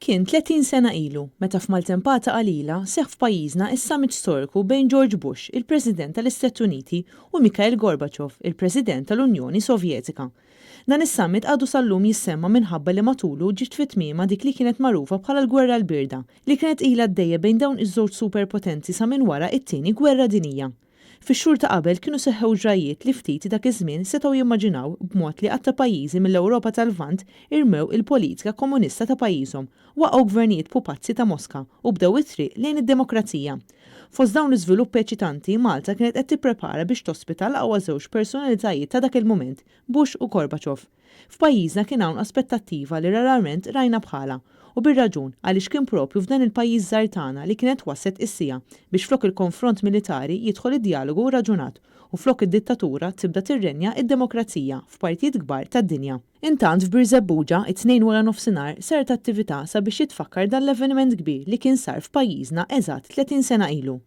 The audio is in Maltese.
Kien 30 sena ilu meta f'maltempata qalila seħħ f'pajjiżna is-summit storiku bejn George Bush, il-President tal-Istati Uniti, u Mikhail Gorbachev, il-President tal-Unjoni Sovjetika. Dan is-summit għadu sal-lum jissemma minħabba li matulu ġiet fi tmiemha dik li kienet magħrufa bħala l-Gwerra l-Bierda, li kienet ilha għaddejja bejn dawn iż-żewġ superpotenzi sa minn wara t-Tieni Gwerra Dinjija. Fix-xhur ta' qabel kienu seħħew ġrajjiet li ftit dak iż-żmien setgħu jimmaġinaw b'mod li għadd ta' pajjiżi mill-Ewropa tal-Lvant irmew il-politika komunista ta' pajjiżhom, waqgħu gvernijiet pupazzi ta' Moska u bdew it-triq lejn id-demokrazija. Fost dawn l-iżviluppi eċitanti, Malta kienet qed tipprepara biex tospita l-aqwa żewġ personalitajiet ta' dak il-mument, Bush u Gorbachev. F'pajjiżna kien hawn aspettattiva li rarament rajna bħalha. U bir-raġun, għaliex kien proprju f'dan il-pajjiż żgħir tagħna li kienet waslet is-siegħa biex flok il-konfront militari jidħol id-djalogu raġunat u flok id-dittatura tibda tirrenja d-demokrazija f'partijiet kbar tad-dinja. Intant f'Birżebbuġa, it-Tnejn wara nofsinhar, saret attività sabiex jitfakkar dan l-avveniment kbir li kien sar f'pajjiżna eżatt 30 sena ilu.